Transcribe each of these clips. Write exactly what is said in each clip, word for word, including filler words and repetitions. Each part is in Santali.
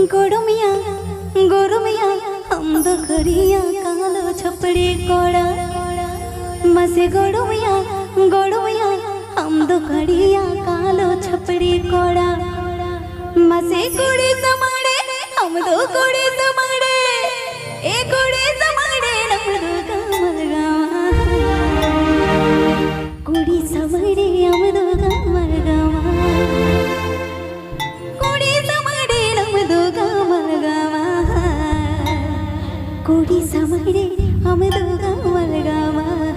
ᱜᱚᱲᱚᱢᱮᱭᱟ, ᱜᱚᱲᱚᱢᱮᱭᱟ, ᱟᱢ ᱫᱚ ᱠᱷᱟᱹᱲᱤᱭᱟ ᱠᱟᱞᱚ ᱪᱷᱟᱯᱲᱤ ᱠᱚᱲᱟ᱾ ᱢᱟᱥᱮ ᱜᱚᱲᱚᱢᱮᱭᱟ, ᱜᱚᱲᱚᱢᱮᱭᱟ, ᱟᱢ ᱫᱚ ᱠᱷᱟᱹᱲᱤᱭᱟ ᱠᱟᱞᱚ ᱪᱷᱟᱯᱲᱤ ᱠᱚᱲᱟ᱾ ᱢᱟᱥᱮ ᱠᱩᱲᱤ ᱥᱟᱢᱟᱝ ᱨᱮ, ᱟᱢ ᱫᱚ ᱠᱩᱲᱤ ᱥᱟᱢᱟᱝ ᱨᱮ, ᱮ ᱠᱩᱲᱤ ᱥᱟᱢᱟᱝ ᱨᱮ, ᱟᱢ ᱫᱚ ᱜᱟᱢᱟᱞ ᱜᱟᱢᱟᱞ᱾ ᱠᱩᱲᱤ ᱥᱟᱢᱟᱝ ᱨᱮ, ᱟᱢ ᱫᱚ ᱜᱟᱢᱟᱞ ᱜᱟᱢᱟᱞ᱾ ᱠᱩᱲᱤ ᱥᱟᱢᱟᱝ ᱨᱮ ᱟᱢ ᱫᱚ ᱜᱟᱢᱟᱞ ᱜᱟᱢᱟᱞ᱾ ᱠᱩᱲᱤ ᱥᱟᱢᱟᱝ ᱨᱮ ᱟᱢ ᱫᱚ ᱜᱟᱢᱟᱞ ᱜᱟᱢᱟᱞ᱾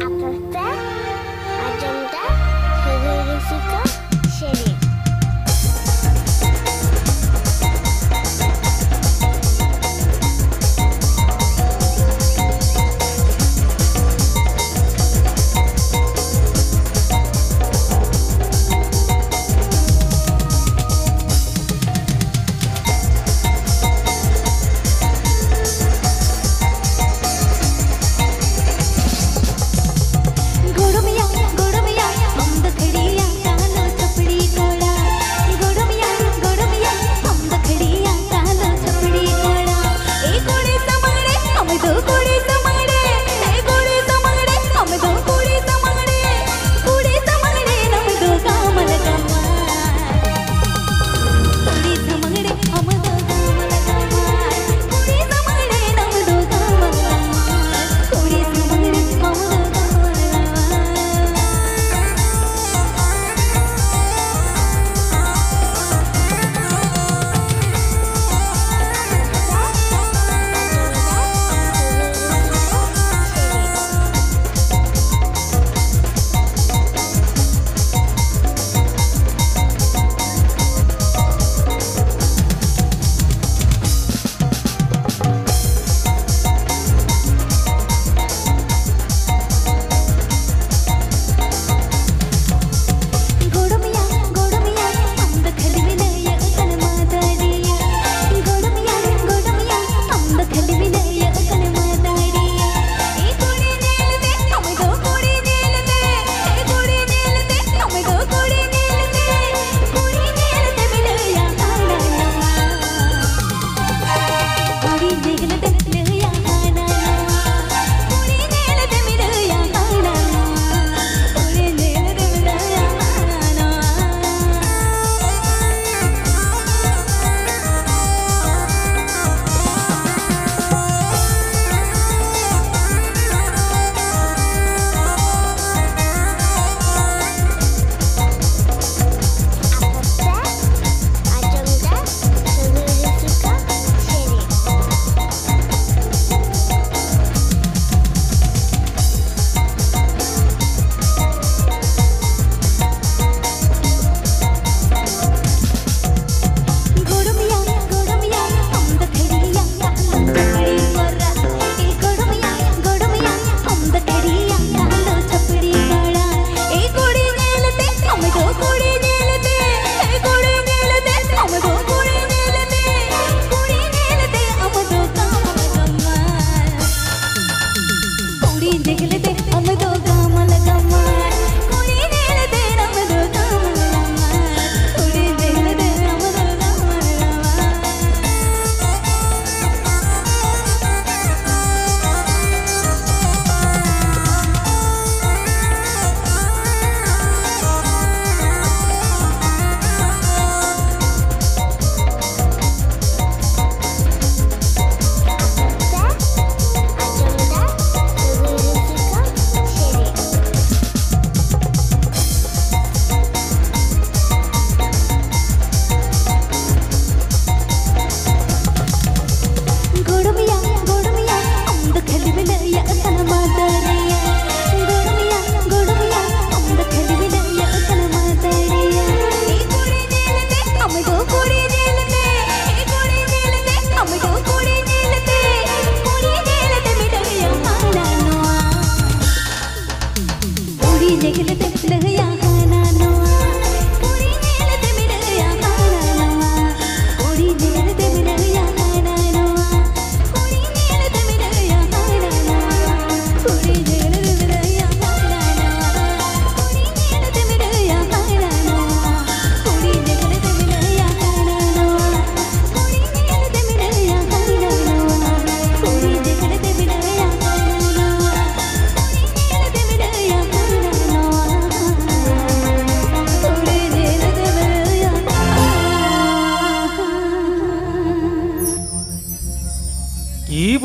ᱟᱯᱮ ᱯᱮ ᱟᱸᱡᱚᱢ ᱫᱟ ᱥᱟᱹᱜᱟᱹᱭ ᱨᱩᱥᱤᱠᱟ ᱥᱮᱨᱮᱧ᱾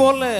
ᱵᱚᱞᱮ